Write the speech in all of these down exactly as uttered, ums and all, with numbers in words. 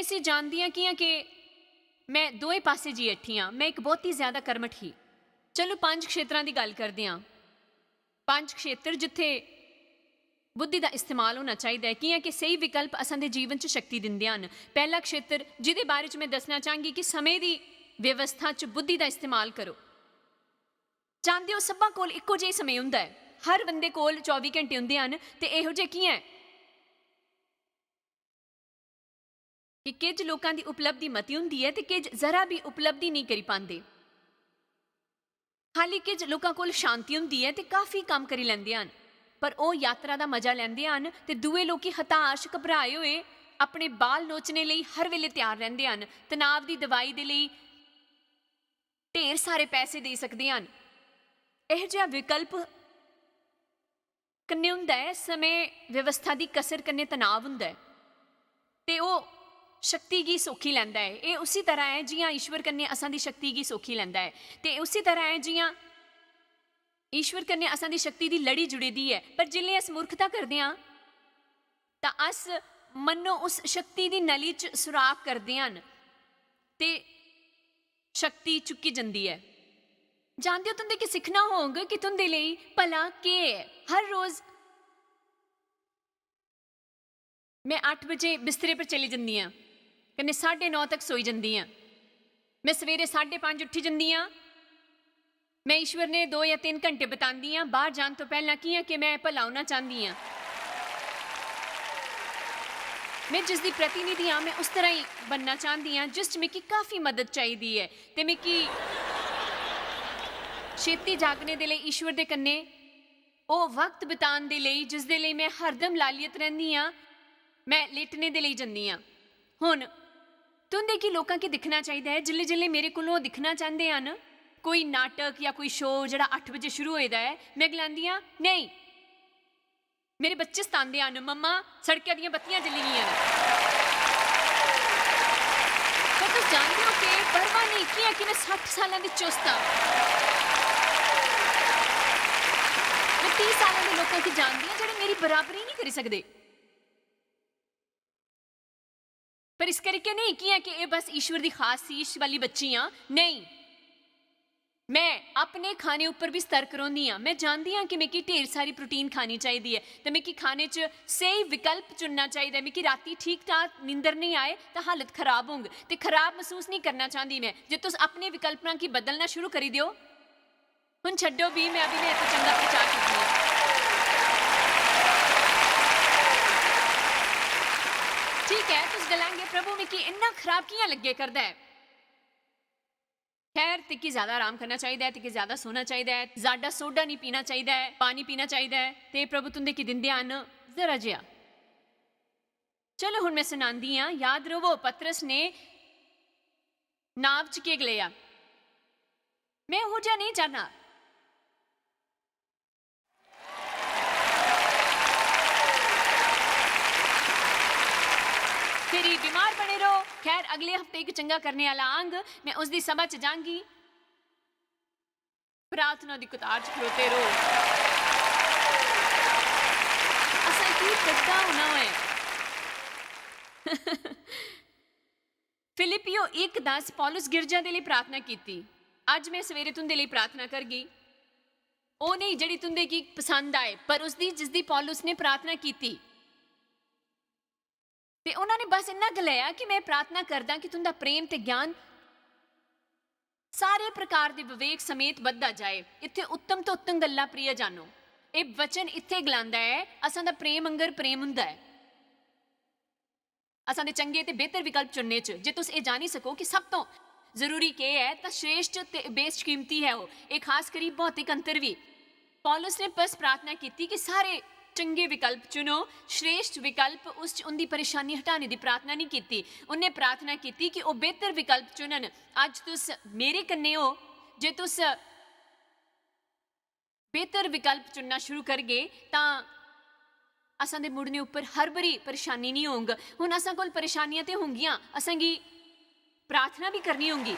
इसी जानदी आं, कि'यां के मैं दोए पासे जी ऐठी आं। मैं इक बहुत ही ज्यादा कर्मठ ही। चलो, पंज क्षेत्रां दी गल्ल करदे आं। पंज क्षेत्र जित्थे बुद्धि दा इस्तेमाल होना चाहिदा ऐ, कि'यां के स्हेई विकल्प असां दे जीवन च शक्ति दिंदे हन। पैह्ला क्षेत्र जिदे बारे च मैं दस्सना चाहंगी कि समें दी व्यवस्था च बुद्धि दा इस्तेमाल करो। जानदे ओ, सब्भां कोल इक्को जेही समें हुंदा ऐ, हर बंदे कोल चौबी घैंटे हुंदे हन, ते एहो जेहा कि'यां ऐ? कि किज लोकां दी उपलब्धि मती हुंदी ऐ ते किज जरा बी उपलब्धि नेईं करी पांदे। खाली किज लोकां कोल शांति हुंदी ऐ ते काफी कम्म करी लैंदे हन, पर ओह् यात्रा दा मजा लैंदे हन ते दूए लोकी हताश, घबराए होए, अपने बाल नोचने लेई हर वेले त्यार रैंह्दे हन, तनाव दी दवाई दे लेई ढेर सारे पैसे देई सकदे हन। एहो जेहा विकल्प कन्नै हुंदा ऐ, समें व्यवस्था दी कसर कन्नै तनाव हुंदा ऐ ते ओह् शक्ति गी सोखी लैंदा ऐ। एह् उसी तरह ऐ जि'यां ईश्वर कन्नै असां दी शक्ति गी सोखी लैंदा ऐ ते उसी तरह ऐ जि'यां ईश्वर कन्नै असां दी शक्ति दी लड़ी जुड़ी दी ऐ। पर जिसलै अस मूर्खता करदे आं तां अस मन्नो उस शक्ति दी नली च सुराख करदे हन ते शक्ति चुक्की जंदी ऐ। जानदे ओ, तुं'दे की सिक्खना होग कि तुं'दे लेई भला केह् ऐ। हर रोज में अट्ठ बजे बिस्तरे पर चली जंदी आं, कन्नै साढ़े नौ तक सोई जंदी आं। में सवेरे साढ़े पंज उट्ठी जंदी आं। में ईश्वर ने दो जां तिन्न घंटे बतांदी आं बाह्र जान तो पैह्लां, कि'यां कि में भला होना चांह्दी आं। में जिसदी प्रतिनिधि आं, में उस तरह ही बनना चांह्दी आं जिस च मिगी काफी मदद चाहिदी ऐ। ते मिगी छेती जागने दे लेई ईश्वर दे कन्नै ओह् वक्त बितान दे लेई जिसदे लेई में हरदम लालियत रैंह्दी आं, में लेटने दे लेई जन्नी आं। हुन तुं'दे की लोकां की दिक्खना चाहिदा ऐ, जिल्लै-जिल्लै मेरे कोलों ओह् दिक्खना चांह्दे हन, कोई नाटक जां कोई शो जेह्ड़ा अट्ठ बजे शुरू होए दा ऐ, में गलांदी आं, "नेईं, मेरे बच्चे सतांदे हन, मम्मा, सड़कै दियां बत्तियां जली गेइयां न।" पर तुस जानदे ओ कि परवाह नेईं, कि'यां कि में सट्ठ साल्लां दी चुस्त आं। में तीह् साल्लां दे लोकां की जानदी आं जेह्ड़े मेरी बराबरी नेईं करी सकदे। पर इस करिकै नेईं, कि'यां कि एह् बस ईश्वर दी खास सीश वाली बच्ची आं, नेईं। में अपने खाने उप्पर बी सतर्क रौंह्दी आं। में जानदी आं कि मिगी ढेर सारी प्रोटीन खानी चाहिदी ऐ ते मिगी खाने च स्हेई विकल्प चुनना चाहिदा ऐ। मिगी रातीं ठीक ठाक नींदर नेईं आए तां हालत खराब होंग ते खराब मसूस नेईं करना चांह्दी में। जे तुस अपने विकल्पनां गी बदलना शुरू करी देओ, हुन छड्डो भी, में अभिनय तो चंगा प्रचार करनी आं। ठीक ऐ, तुस गलांगे, "प्रभु, मिगी इन्ना खराब कि'यां लग्गे करदा ऐ?" खैर, तिकी ज्यादा आराम करना चाहिदा ऐ, तिकी ज्यादा सोना चाहिदा ऐ, ज्यादा सोडा नहीं पीना चाहिदा ऐ, पानी पीना चाहिदा ऐ, ते प्रभु तुंदे की दिंदे हन जरा जेहा। चलो, हुन में सनांदी आं। याद रवो, पतरस ने नाव च केह् गलेआ? "में ओहो जेहा नेईं चाह्न्ना।" फिरी बीमार बने रहो। खैर, अगले हफ्ते इक चंगा करने आह्ला आंग, में उसदी सभा च जांगी। प्रार्थना दी कतार च खड़ोते रहो। असें की बड्डा होना होऐ। फिलिपियो इक दस, पौलुस गिरजा दे लेई प्रार्थना कीती। अज्ज में सवेरे तुंदे लेई प्रार्थना करगी। ओह् नेईं जेह्ड़ी तुंदे गी पसंद आए, पर उसदी जिसदी पौलुस ने प्रार्थना कीती। ते उन्होंने बस इन्ना गलाया कि "मैं प्रार्थना करदा कि तुंदा प्रेम ते ज्ञान सारे प्रकार दे विवेक समेत बधदा जाए।" इत्थे उत्तम तो उत्तम गल्ला, प्रिय जानो, एह् वचन इत्थे गलांदा ऐ, असां दा प्रेम अंगर प्रेम हुंदा ऐ। असां दे चंगे ते बेहतर विकल्प चुनने च, जे तुस एह् जानी सको कि सब तो जरूरी केह् ऐ, तां श्रेष्ठ ते बेशकीमती ऐ ओह्। एह् खास करी भौतिक अंतर बी। पौलुस ने बस प्रार्थना कीती कि सारे चंगे विकल्प चुनो, श्रेष्ठ विकल्प। उस च उंदी परेशानी हटाने दी प्रार्थना नहीं कीती। उन्हें प्रार्थना कीती कि ओह् बेहतर विकल्प चुनन। अज्ज तुस मेरे कन्नै ओ। जे तुस बेहतर विकल्प चुनना शुरू करगे, तां असां दे मुड़ने उप्पर हर बारी परेशानी नहीं होंग। हुन असां कोल परेशानियां ते होंगियां, असां गी प्रार्थना भी करनी होंगी।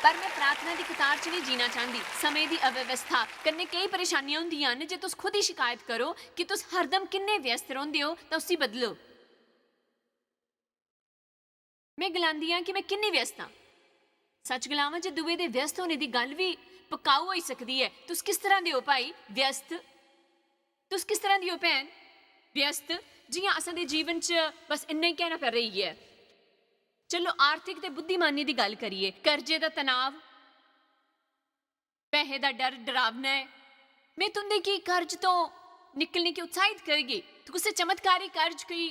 पर में प्रार्थना दी कतार च नहीं जीना चाहंदी। समें दी अव्यवस्था कन्नै केई परेशानियां होंदियां न। जे तुस खुद ही शिकायत करो कि तुस हरदम किन्ने व्यस्त रौंह्दे ओ, तां उसी बदलो। में गलांदी आं कि में किन्नी व्यस्त आं। सच गलावां जे दुए दे व्यस्त होने दी गल्ल बी पकाऊ होई सकदी ऐ। तुस किस तरह दे ओ भाई? व्यस्त। तुस किस तरह दी ओ भैन? व्यस्त। जि'यां असां दे जीवन च बस इन्ना ही कहना पै रेही ऐ। चलो, आर्थिक ते बुद्धिमानी दी गल्ल करिए, कर्जे दा तनाव, पैहे दा डर डरावना ऐ। में तुं'दे गी कर्ज तो निकलने गी उत्साहित करगी। ते कुसै चमत्कारी कर्ज गी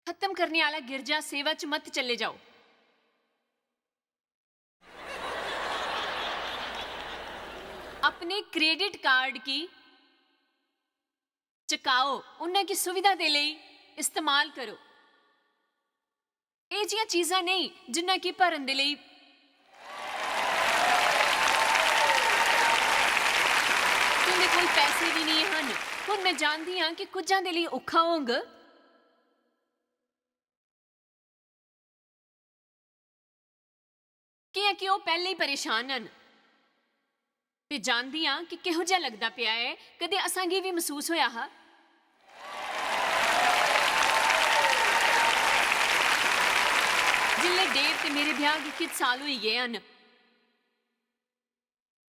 खत्म करने आह्ला गिरजा सेवा च मत चले जाओ। अपने क्रेडिट कार्ड गी चकाओ, उन्ना गी सुविधा दे लेई इस्तेमाल करो। एह् जियां चीजां नेईं जिन्ना कि भरन दे लेई। तुं'दे कोल पैसे बी नेईं हन। हुन में जानदी आं कि कुज्जां दे लेई औखा होंग। कि'यां कि ओह् पैह्लें ही परेशान हन। ते जानदी आं कि किहो जेहा लगदा पेआ ऐ। कदें असांगी बी मसूस होआ हा। जिसलै डेव ते मेरे ब्याह गी किश साल होई गे हन,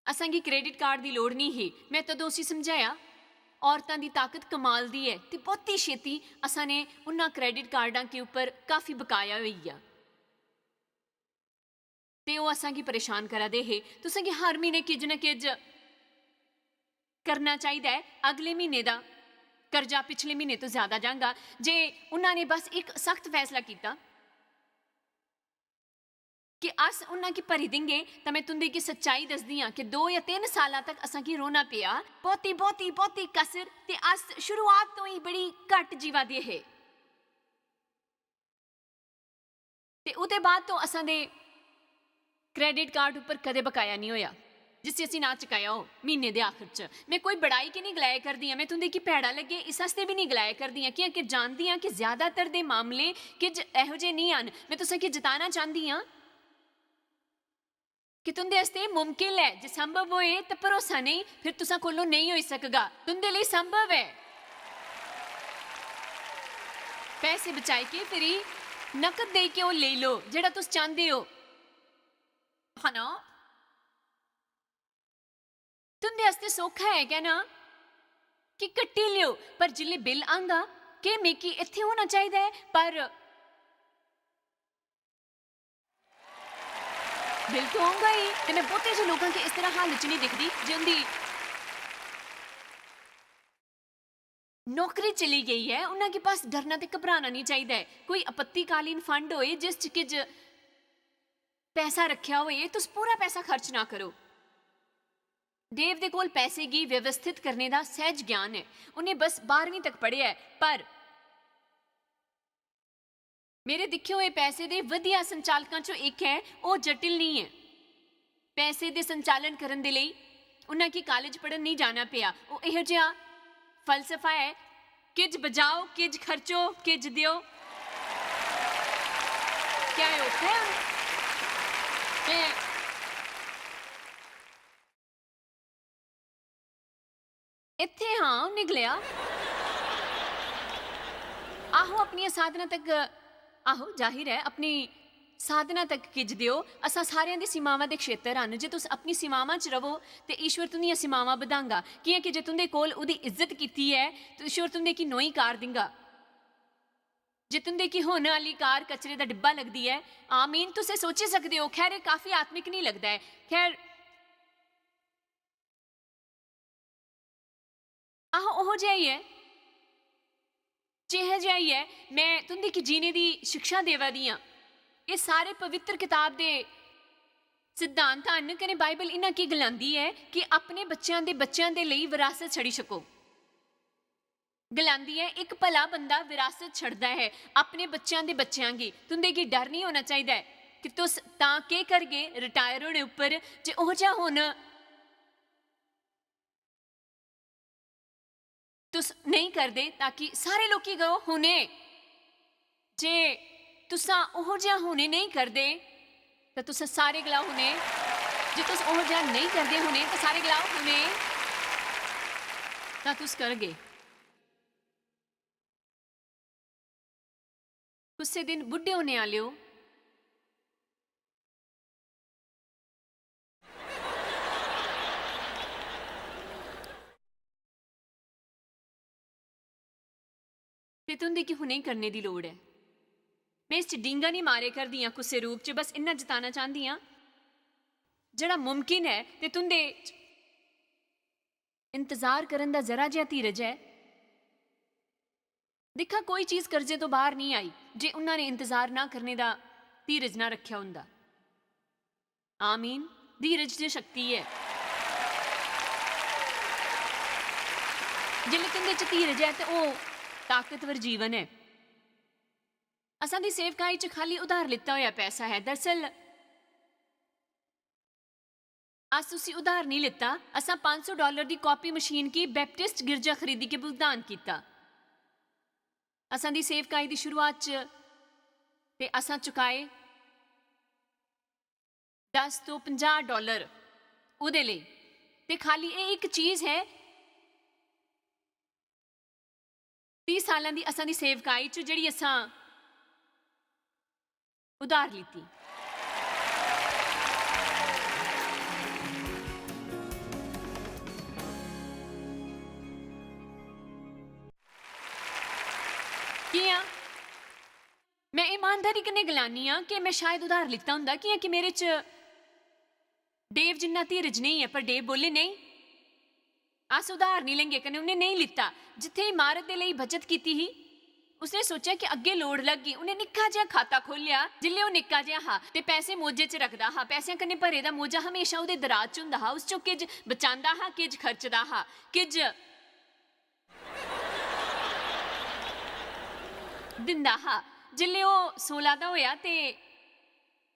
असांगी क्रेडिट कार्ड दी लोड़ निं ही। में तदों उसी समझाया, औरतां दी ताकत कमाल दी ऐ ते बहुती छेती असां ने उन्ना क्रेडिट कार्डां के उप्पर काफी बकाया होई गेआ। ते ओह् असांगी परेशान करा दे हे। तुसेंगी हर म्हीने किज न किज करना चाहिदा ऐ। अगले म्हीने दा कर्जा पिछले म्हीने तो ज्यादा जांगा। जे उन्हां ने बस इक सख्त फैसला कीता कि अस उन्हां गी भरी देंगे, तां में तुंदे गी सच्चाई दसदी आं कि दो या तिन्न सालां तक असांगी रोना पेआ। बहुती, बहुती, बहुती कसर, ते अस शुरुआत तो ही बड़ी घट जीवा दे हे। ते ओह्दे बाद तो असां दे क्रेडिट कार्ड उप्पर कदें बकाया निं होया, जिसी असीं ना चुकाया हो म्हीने दे आखिर च। में कोई बड़ाई की निं गलाया करदी आं, में तुंदे गी भैड़ा लग्गे इस आस्तै बी निं गलाया करदी आं, कि'यां कि जानदी आं कि ज्यादातर दे मामले किज एहो जे निं हन। में तुसें गी जताना चांह्दी आं कि तुंदे आस्तै एह् मुमकिन ऐ। जे संभव होए ते भरोसा नेईं, फिर तुसां कोलों नेईं होई सकगा। तुंदे लेई संभव ऐ। पैसे बचाई के फिरी नकद देई के ओह् लेई लो जेह्ड़ा तुस चांह्दे ओ। है ना? तुंदे आस्तै सौखा ऐ, कहना कि कट्टी लियो, पर जिसलै बिल आंदा, केह् मिगी इत्थै होना चाहिदा ऐ? पर बिल तो आंदा ही, ते में बहुते जे लोकां गी इस तरह हालत च नहीं दिखदी जे उंदी नौकरी चली गई ऐ। उन्हां गी बस डरना ते घबराना नहीं चाहिदा ऐ। कोई आपत्तिकालीन फंड होए जिस च किज पैसा रखेआ होए, तुस पूरा पैसा खर्च ना करो। डेव दे कोल पैसे गी व्यवस्थित करने दा सैह्ज ज्ञान ऐ। उन्हें बस बारहवीं तक पढ़ेआ ऐ, पर मेरे दिक्खे होए पैसे दे वधिया संचालकां चों इक ऐ। ओह् जटिल नेईं ऐ। पैसे दे संचालन करन दे लेई उन्हां गी कालेज पढ़न नेईं जाना पेआ। ओह् एहो जेहा फलसफा ऐ, किज बजाओ, किज खर्चो, किज देओ। क्या एह् औखा ऐ? ते इत्थै हां निकलेआ। आहो, अपनियां साधनां तक, आहो, जाहिर ऐ, अपनी साधनां तक किज देओ। असां सारेआं दी सीमावां दे क्षेत्र हन। जे तुस अपनी सीमावां च रवो, ते ईश्वर तुंदियां सीमावां बधांगा, कि'यां कि जे तुंदे कोल ओह्दी इज्जत कीती ऐ, ते ईश्वर तुंदे गी नोई कार दिंगा। जे तुंदे गी होने आह्ली कार कचरे दा डिब्बा लगदी ऐ, आमीन, तुस एह् सोची सकदे ओ। खैर, एह् काफी आत्मिक निं लगदा ऐ। खैर, आहो, ओहो जेहा ही ऐ, जेहा जेहा ही ऐ। में तुंदे गी जीने दी शिक्षा देवा दी आं। एह् सारे पवित्र कताब दे सिद्धांत हन, कने बाइबल इन्ना की गलांदी ऐ कि अपने बच्चेआं दे बच्चेआं दे लेई विरासत छड़ी छको। गलांदी ऐ, इक भला बंदा विरासत छड़दा ऐ अपने बच्चेआं दे बच्चेआं गी। तुंदे गी डर निं होना चाहिदा ऐ कि तुस तां केह् करगे रिटायर होने उप्पर जे ओहो जेहा होन तुस नेईं करदे, ताकि सारे लोकी गो हुने। जे तुसां ओहो जेहा हुने नेईं करदे, तां तुस सारे गलाओ हुने। जे तुस ओहो जेहा नेईं करदे हुने, तां सारे गलाओ हुने। तां तुस करगे। कुसै दिन बुड्ढे होने आह्ले ओ। ते तुं'दी गी हुनै करने दी लोड़ ऐ। में इस च डींगा निं मारे करदी आं कुसै रूप च, बस इन्ना जताना चांह्दी आं, जेह्ड़ा मुमकिन ऐ ते तुं'दे च इंतजार करन दा जरा जेहा धीरज ऐ। दिक्खा, कोई चीज कर्जे तो बाह्र निं आई जे उन्हां ने इंतजार ना करने दा धीरज ना रक्खेआ होंदा। आमीन। धीरज च शक्ति ऐ। जिसलै तुं'दे च धीरज ऐ ते ओह् ताकतवर जीवन ऐ। असां दी सेवकाई च खाली उधार लित्ता होया पैसा ऐ। दरअसल, अस उसी उधार नेईं लित्ता। असां पंज सौ डालर दी कॉपी मशीन गी बैप्टिस्ट गिरजा खरीदी के भुगतान कीता। असां दी सेवकाई दी शुरुआत च ते असां चुकाए दस तो पंजाह् डालर ओह्दे लेई। ते खाली एह् इक चीज ऐ, तीह् सालां दी असां दी सेवकाई च जेह्ड़ी असां उधार लित्ती। कि'यां? में ईमानदारी कन्नै गलानी आं कि में शायद उधार लित्ता होंदा, कि'यां कि मेरे च डेव जिन्ना धीरज नेईं ऐ। पर डेव बोले, "नेईं, अस उधार निं लेंगे।" कन्नै उ'नें नेईं लित्ता। जित्थै इमारत दे लेई बचत कीती ही, उसने सोचेआ कि अग्गें लोड़ लगगी। उ'नें निक्का जेहा खाता खोह्लेआ। जिसलै ओह् निक्का जेहा हा ते पैसे मोजे च रखदा हा, पैसें कन्नै भरे दा मोजा म्हेशा ओह्दे दराज च होंदा हा। उस चों किज बचांदा हा, किज खर्चदा हा, किज दिंदा हा। जिसलै ओह् सोलां दा होएआ ते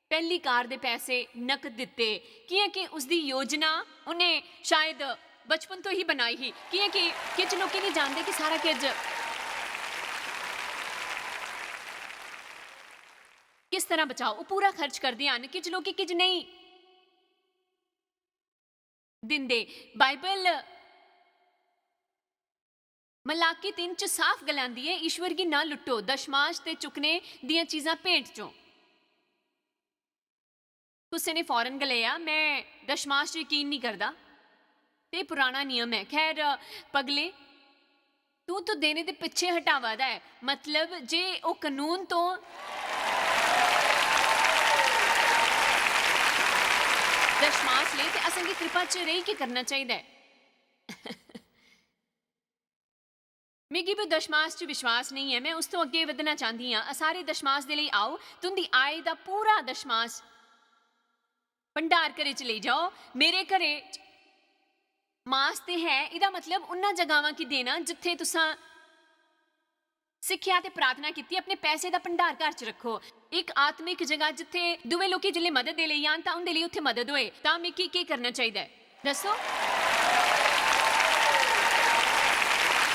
पैह्ली कार दे पैसे नकद दित्ते, कि'यां कि उसदी योजना उ'न्नै शायद बचपन तो ही बनाई ही। कि'यां कि किश लोकें गी जानदे कि सारा किश किस तरह बचाओ, ओह् पूरा खर्च करदे हन। किश लोक किश नेईं दिंदे। बाइबल मलाकी तिन्न च साफ गलांदी ऐ, "ईश्वर गी ना लुट्टो, दशमांश ते चुक्कने दियां चीजां भेंट चों।" कुसै ने फौरन गलाया, "में दशमांश च यकीन निं करदा, ते पुराना नियम ऐ।" खैर, पगले, तू तो देने दे पिच्छे हटावा दा ऐ। मतलब, जे ओह् कानून तो दशमांश ले, ते असेंगी कृपा च रेही के करना चाहिदा ऐ? मिगी बी दशमांश च विश्वास नेईं ऐ। में उस तो अग्गें बधना चांह्दी आं। सारे दशमांश दे लेई आओ, तुं'दी आय दा पूरा दशमांश भंडार घरे च लेई जाओ। मेरे घरे च मांस ते है, एह्दा मतलब उन्ना जगावां गी देना जित्थै तुसां सिक्खेआ ते प्रार्थना कीती। अपने पैसे दा भंडार घर च रक्खो, इक आत्मिक जगह जित्थै दुए लोकें जिसलै मदद दे लेई आन तां उं'दे लेई उत्थै मदद होए। तां मिगी केह् करना चाहिदा ऐ, दस्सो?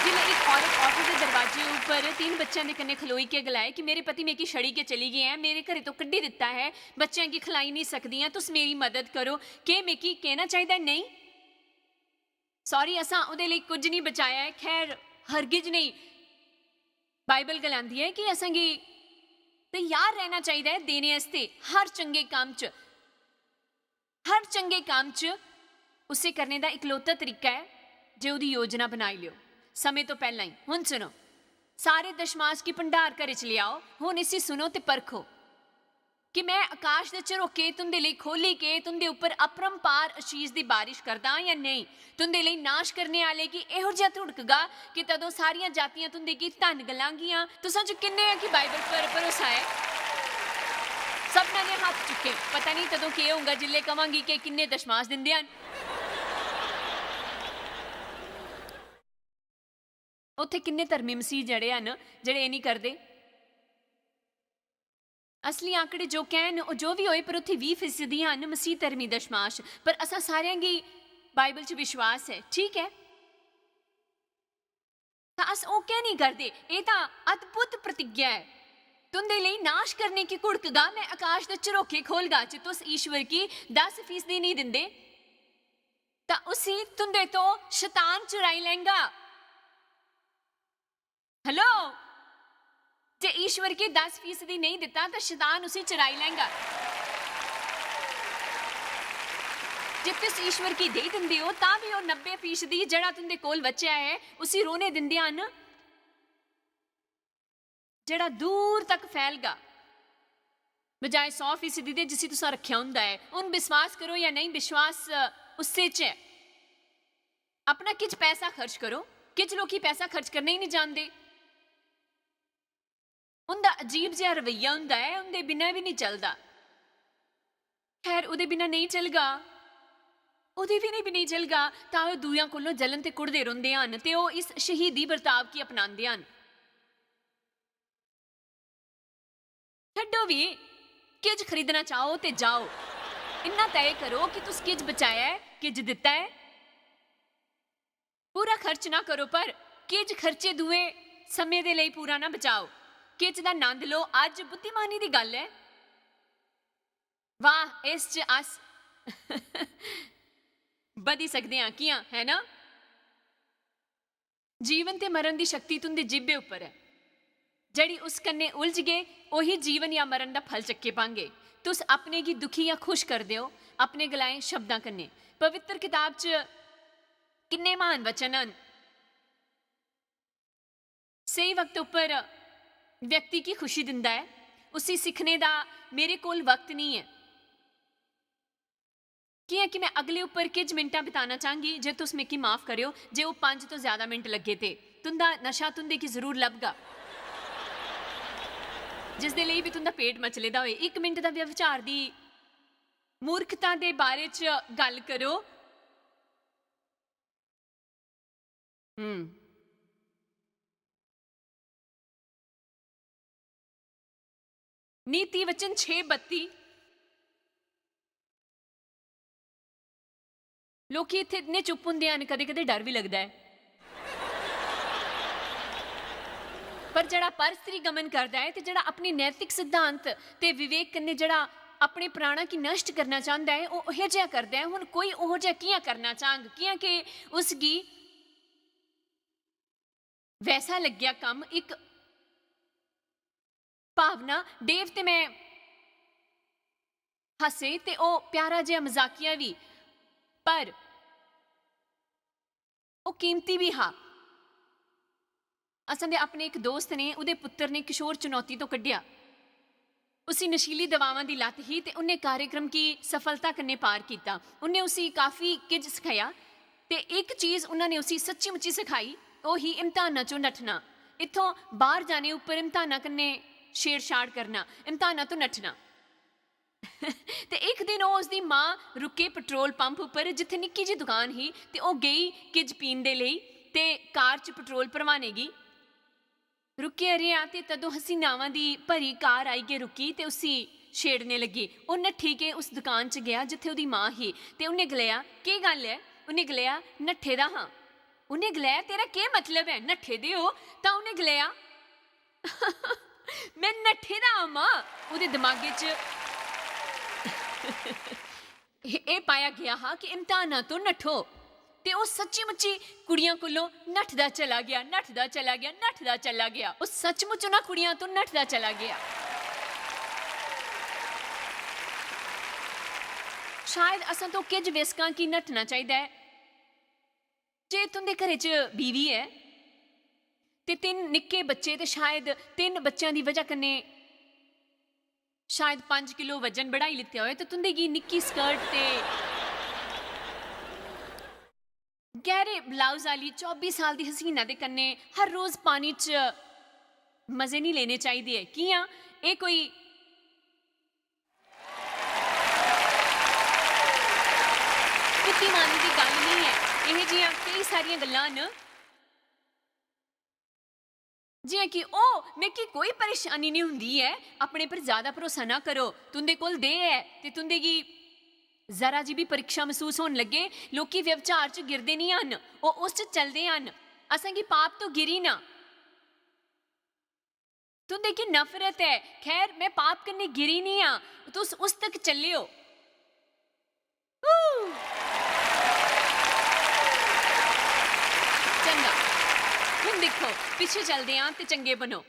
जिसलै इक औरत आफिस दे दरवाजे उप्पर तीन बच्चें दे कन्नै खलोई के गलाए कि "मेरे पति मिगी छड़ी के चली गे ऐ, मेरे घरै तो कड्ढी दित्ता ऐ, बच्चें गी खलाई निं सकदी आं, तुस मेरी मदद करो।" केह् मिगी कहना चाहिदा ऐ, "नेईं, सॉरी, असां ओह्दे लेई कुछ निं बचाया ऐ"? खैर, हरगिज नेईं। बाइबल गलांदी ऐ कि असेंगी त्यार रैह्ना चाहिदा ऐ देने आस्तै। हर चंगे कम्म च, हर चंगे कम्म च उसी करने दा इकलौता तरीका ऐ जे ओह्दी योजना बनाई लैओ समें तो पैह्लां ही। हुन सुनो, सारे दशमांश गी भंडार घरै च लेआओ। हुन इसी सुनो ते परखो कि में आकाश दे झरोके तुं'दे लेई खोह्ल्ली के तुं'दे उप्पर अपरंपार आशीष दी बारिश करदा आं जां नेईं। तुं'दे लेई नाश करने आह्ले गी एहो जेहा धुड़कगा कि तदों सारियां जातियां तुं'दे गी धन गलांगियां। तुसां च किन्ने ऐ कि बाइबल पर भरोसा ऐ? सभनें ने हत्थ चुक्के। पता नेईं तदों केह् होंगा जिसलै कवांगी कि किन्ने दशमांश दिंदे हन। उत्थै किन्ने धर्मी मसीह जेह्ड़े हन, जेह्ड़े एह् निं करदे? असली आंकड़े जो कैन, ओह् जो बी होए, पर उत्थै बीह् फीसदी हन मसीह धर्मी दशमांश। पर असां सारेआं गी बाइबल च विश्वास ऐ, ठीक ऐ? तां अस ओह् कैं निं करदे? एह् तां अद्भुत प्रतिज्ञा ऐ। तुं'दे लेई नाश करने गी घुड़कगा, में आकाश दे झरोखे खोलगा जे तुस ईश्वर गी दस फीसदी निं दिंदे, तां उसी तुं'दे तो शतान चुराई लैंगा। हेलो, जे ईश्वर गी दस फीसदी नेईं दित्ता, तां शैतान उसी चराई लैंगा। जे तुस ईश्वर गी देई दिंदे ओ, तां बी ओह् नब्बे फीसदी जेह्ड़ा तुं'दे कोल बचेआ ऐ, उसी रौह्ने दिंदे हन, जेह्ड़ा दूर तक फैलगा, बजाए सौ फीसदी दे, जिसी तुसें रक्खेआ होंदा ऐ। हून विश्वास करो जां नेईं, विश्वास, अ, उस्सै च ऐ। अपना किश पैसा खर्च करो। किश लोकी पैसा खर्च करना ही निं जानदे। उं'दा अजीब जेहा रवैया होंदा ऐ, उं'दे बिना बी निं चलदा। खैर, ओह्दे बिना नेईं चलगा, ओह्दे बिना बी नेईं चलगा, तां ओह् दूएं कोलों जलन ते कुढ़दे रौंह्दे हन ते ओह् इस शहीदी बर्ताव गी अपनांदे हन। छड्डो बी, किश खरीदना चाहो ते जाओ। इन्ना तय करो कि तुस किश बचाया ऐ, किश दित्ता ऐ। पूरा खर्च ना करो, पर किश खर्चे दुए समें दे लेई पूरा ना बचाओ। किश दा नंद लो, अज्ज बुद्धिमानी दी गल्ल ऐ। वाह, इस च अस बधी सकदे आं, कि'यां, है ना? जीवन ते मरण दी शक्ति तुं'दी जिब्बे उप्पर ऐ। जेह्ड़ी उस कन्नै उलझगे, ओही जीवन जां मरण दा फल चक्के पांगे। तुस अपने गी दुखी जां खुश करदे ओ अपने गलाए शब्दां कन्नै। पवित्र कताब च किन्ने म्हान वचन न। स्हेई वक्त उप्पर व्यक्ति गी खुशी दिंदा ऐ, उसी सिक्खने दा मेरे कोल वक्त निं ऐ। कि'यां कि में अगले उप्पर किश मिंटां बिताना चांह्गी, जे तुस मिगी माफ करेओ जे ओह् पंज तो ज्यादा मिंट लग्गे ते तुं'दा नशा तुं'दे गी जरूर लभगा, जिसदे लेई बी तुं'दा पेट मचले दा होए। इक मिंट दा व्यभिचार दी मूर्खता दे बारे च गल्ल करो। हम्म। नीति वचन छे बत्ती। लोकी इत्थै इन्ने चुप होंदे हन, कदें-कदें डर बी लगदा ऐ। पर जेह्ड़ा परस्त्री गमन करदा ऐ ते जेह्ड़ा अपने नैतिक सिद्धांत ते विवेक कन्नै जेह्ड़ा अपने प्राणा गी नश्ट करना चांह्दा ऐ, ओह् ओहो जेहा करदा ऐ। हुन कोई ओहो जेहा कि'यां करना चाह्ङ? कि'यां के उसगी वैसा लग्गेआ कम्म इक भावना। डेव ते में हस्से ते ओह् प्यारा जेहा मजाकिया बी, पर ओह् कीमती बी हा। असां दे अपने इक दोस्त ने, ओह्दे पुत्तर ने किशोर चुनौती तो कड्ढेआ। उसी नशीली दवावां दी लत ही ते उन्ने कार्यक्रम गी सफलता कन्नै पार कीता। उन्ने उसी काफी किश सखाया ते इक चीज उन्हां ने उसी सच्ची मुच्ची सखाई, ओह् ही इम्तिहानां चों नट्ठना। इत्थों बाह्र जाने उप्पर इम्तिहानां कन्नै छेड़छाड़ करना, इम्तिहानां तो नट्ठना। ते इक दिन ओह् उसदी मां रुके पेट्रोल पंप उप्पर, जित्थै निक्की जी दुकान ही, ते ओह् गेई किश पीन दे लेई ते कार च पेट्रोल भरवाने गी। रुकेआ रेहा ते तदूं हसीनावां दी भरी कार आई गै रुकी ते उसी छेड़ने लगी। ओह् नट्ठी गै उस दुकान च गेआ जित्थै ओह्दी मां ही ते उन्नै गलाया, "केह् गल्ल ऐ?" उन्नै गलाया, "नट्ठे दा हां।" उन्नै गलाया, "तेरा केह् मतलब ऐ, नट्ठे दे ओ?" तां उन्नै गलाया, "में नट्ठे दा आं, मां।" ओह्दे दमागै च एह् पाया गेआ हा कि इम्तिहानां तो नट्ठो। ते ओह् सच्ची मुच्ची कुड़ियां कोलों नठदा चला गेआ, नठदा चला गेआ, नठदा चला गेआ। ओह् सचमुच उ'नें कुड़ियां तो नठदा चला गेआ। शायद असां तो किश व्यसकां गी नठना चाहिदा ऐ। जे तुं'दे घरै च बीवी ऐ ते तिन्न निक्के बच्चे ते शायद तिन्न बच्चें दी बजह कन्नै शायद पंज किलो वजन बढ़ाई लित्ते होए, ते तुं'दे गी निक्की स्कर्ट ते गैह्रे ब्लाउज आह्ली चौबी साल दी हसीना दे कन्नै हर रोज पानी च मजे निं लेने चाहिदे। कि'यां? एह् कोई बुद्धिमानी दी गल्ल निं ऐ। एह् जि'यां केई सारियां गल्लां न। जि'यां कि, "ओह्, मिगी कोई परेशानी निं हुंदी ऐ, अपने पर ज्यादा भरोसा ना करो। तुं'दे कोल देह् ऐ ते तुं'दे गी जरा जी बी परीक्षा मसूस होन लग्गे, लोकी व्यभिचार च गिरदे निं हन, ओह् उस च चलदे हन। असेंगी पाप तो गिरी ना। तुं'दे गी नफरत ऐ। खैर, में पाप कन्नै गिरी निं आं, तुस उस तक चलेओ।" चंगा, हुन दिक्खो, पिच्छे चलदे आं ते चंगे बनो।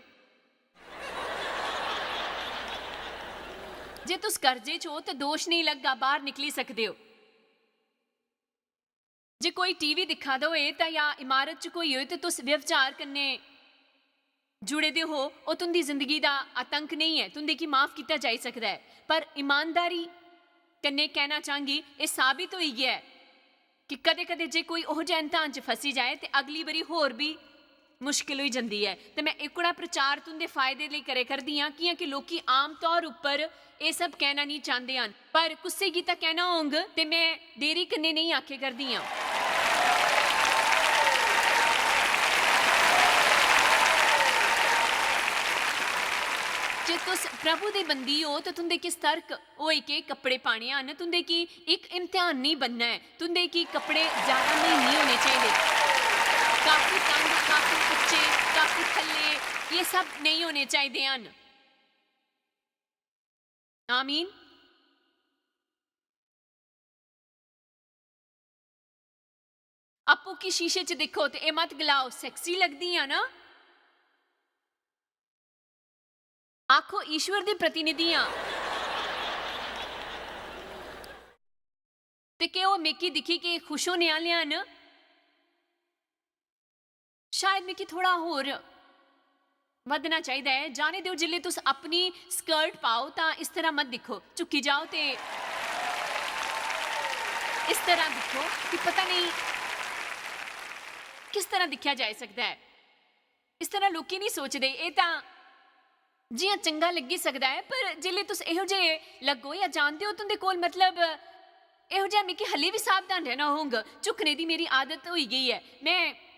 जे तुस कर्जे च ओ, ते दोश नेईं लगगा, बाह्र निकली सकदे ओ। जे कोई टीवी दिक्खा दा होए तां, जां इमारत च कोई होए, ते तुस व्यभिचार कन्नै जुड़े दे हो, ओह् तुं'दी जिंदगी दा आतंक नेईं ऐ, तुं'दे गी माफ कीता जाई सकदा ऐ। पर ईमानदारी कन्नै कहना चाह्‌गी, एह् साबित होई गेआ ऐ कि कदें-कदें जे कोई ओहो जेहा इम्तिहान च फंसी जाए, ते अगली बारी होर बी मुश्किल होई जंदी ऐ। ते में एह्कड़ा प्रचार तुं'दे फायदे लेई करै करदी आं, कि'यां कि लोकी आम तौर उप्पर एह् सब कहना निं चांह्‌दे हन, पर कुसै गी तां कहना होंग, ते में देरी कन्नै नेईं आखे करदी आं। जे तुस प्रभु दे बंदी ओ, ते तुं'दे किस तर्क होई के कपड़े पाने हन, तुं'दे की इक इम्तिहान नेईं बनना ऐ, तुं'दे की कपड़े ज्यादा नेईं होने चाहिदे। काफी तंग, काफी उच्चे, काफी थल्ले, ये सब नेईं होने चाहिदे हन। आमीन। आपूं की शीशे च दिक्खो ते एह् मत गलाओ, "Sexy लगदी आं ना?" आखो, "ईश्वर दी प्रतिनिधि आं।" ते केह् ओह् मिगी दिक्खी के खुश होने आह्‌ले हन? शायद मिगी थोह्‌ड़ा होर बधना चाहिदा ऐ। जाने देओ, जिसलै तुस अपनी स्कर्ट पाओ तां इस तरह मत दिक्खो, झुकी जाओ ते इस तरह दिक्खो कि पता नेईं किस तरह दिक्खेआ जाई सकदा ऐ। इस तरह लोकी नेईं सोचदे। एह् तां जि'यां चंगा लग्गी सकदा ऐ, पर जिसलै तुस एहो जेह् लग्गो जां जानदे ओ, तुं'दे कोल, मतलब, एहो जेहा मिगी हल्ली बी सावधान रैह्‌ना होंग। झुकने दी मेरी आदत होई गेई ऐ। में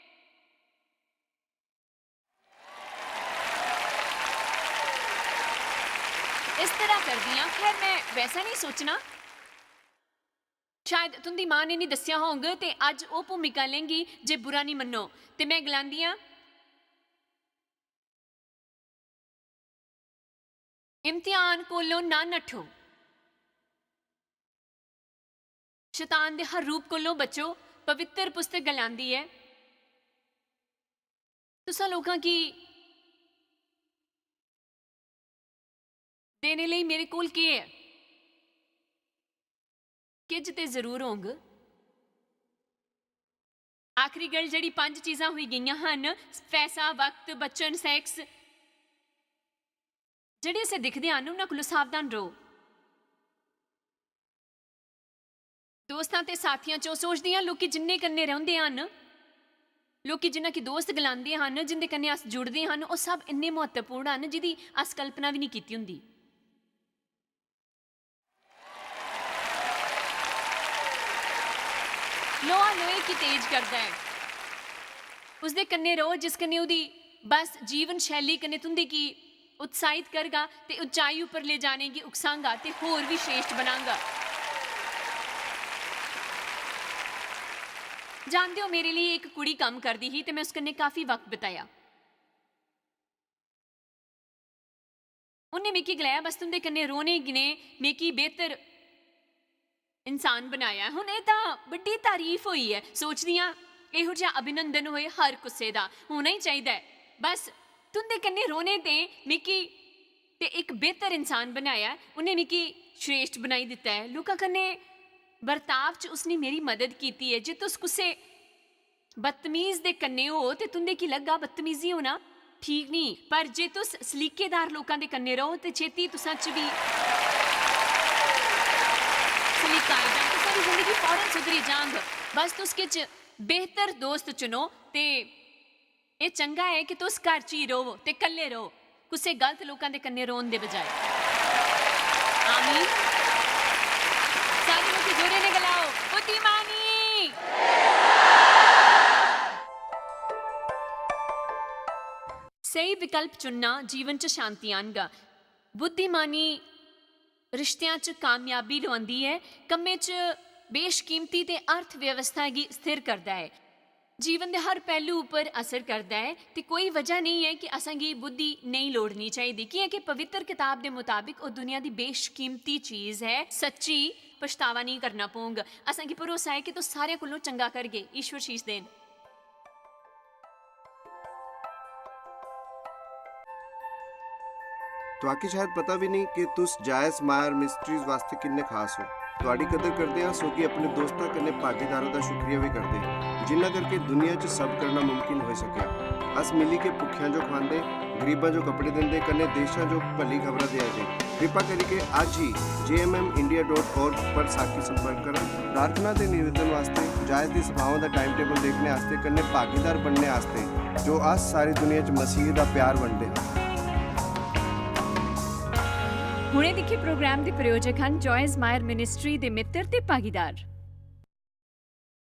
इस तरह करदी आं। खैर, में वैसा नेईं सोचना। शायद तुं'दी मां ने निं दस्सेआ होंग, ते अज्ज ओह् भूमिका लैंगी जे बुरा निं मन्नो। ते में गलांदी आं, इम्तिहान कोलों ना नठो। शतान दे हर रूप कोलों बचो। पवित्र पुस्तक गलांदी ऐ, तुसां लोकां गी देने लेई मेरे कोल केह् ऐ? किश ते जरूर होंग। आखरी गल्ल, जेह्‌ड़ी पंज चीजां होई गेइयां हन, पैसा, वक्त, वचन, सेक्स, जेह्‌ड़े असें दिखदे हन, उन्हां कोला सावधान र'वो। दोस्तां ते साथियां च ओह् सोचदे आं, लोकी जिन्ने कन्नै रौंह्‌दे हन, लोकी जिन्हां गी दोस्त गलांदे हन, जिं'दे कन्नै अस जुड़दे हन, ओह् सब इन्ने म्हत्तवपूर्ण हन, जि'दी अस कल्पना बी नेईं कीती होंदी। लोहा लोहे गी तेज करदा ऐ। उसदे कन्नै र'वो, जिस कन्नै ओह्‌दी बस जीवन शैली कन्नै तुं'दे गी उत्साहित करगा ते उचाई उप्पर ले जाने गी उकसांगा ते होर बी श्रेष्ठ बनांगा। जानदे ओ, मेरे लेई इक कुड़ी कम्म करदी ही ते में उस कन्नै काफी वक्त बिताया। उन्नै मिगी गलाया, "बस तुं'दे कन्नै रौह्‌ने ने मिगी बेहतर इंसान बनाया ऐ।" हुन एह् तां बड्डी तारीफ होई ऐ। सोचदी आं, एहो जेहा अभिनंदन होए हर कुसै दा, होना ई चाहिदा ऐ। बस तुं'दे कन्नै रौह्‌ने ते मिगी ते इक बेहतर इंसान बनाया ऐ। उन्नै मिगी श्रेष्ठ बनाई दित्ता ऐ। लोकां कन्नै बर्ताव च उसने मेरी मदद कीती ऐ। जे तुस कुसै बदतमीज दे कन्नै ओ ते तुं'दे गी लग्गा बदतमीजी होना ठीक नेईं, पर जे तुस सलीकेदार लोकां दे कन्नै र'वो ते छेती तुसां च बी सलीका आई जाग, तुसां दी जिंदगी फौरन सुधरी जाग। बस तुस किश बेहतर दोस्त चुनो ते एह् चंगा ऐ कि तुस घर च ई र'वो ते कल्ले र'वो। कुसै गलत लोकां दे कन्नै रोन दे बजाए। आमीन। सारे लोक जोरे ने गलाओ, "बुद्धिमानी।" स्हेई विकल्प चुनना जीवन च शांति आनगा। बुद्धिमानी रिश्तेआं च कामयाबी लुआंदी ऐ, कम्में च बेशकीमती ते अर्थव्यवस्था गी स्थिर करदा ऐ। जीवन दे हर पैह्लू उप्पर असर करदा ऐ ते कोई वजह नेईं ऐ कि असां गी बुद्धि नेईं लोड़नी चाहिदी, कि'यां कि पवित्र कताब दे मताबक ओह् दुनिया दी बेशकीमती चीज ऐ। सच्ची पछतावा नेईं करना पौंग। असां गी भरोसा ऐ कि तुस सारें कोलों चंगा करगे। ईश्वर शीश देन। तुआकी शायद पता बी नेईं कि तुस जायज मायर मिनिस्ट्रीज वास्तै किन्ने खास ओ। तुआडी कदर करदे आं, सो कि अपने दोस्तां कन्नै भागीदारां दा शुक्रिया बी करदे आं, जिन्ना करके दुनिया च सब करना मुमकिन होई सकेआ। अस मिली के भुक्खेआं जो खवांदे, गरीबां जो कपड़े दिंदे, कन्नै देशां जो भली खबरां देआ दे। कृपा करियै अज्ज ही J M M India dot com पर साकी संपर्क करो। प्रार्थना ते निवेदन वास्तै, जायज दी सभावां दा टाइम टेबल देखने आस्तै, कन्नै भागीदार बनने आस्तै, जो अस सारी दुनिया च मसीह दा प्यार बंडदे हां। हुणे दिक्खे प्रोग्राम दे प्रायोजक हन जायज मायर मिनिस्ट्री दे मित्र ते भागीदार।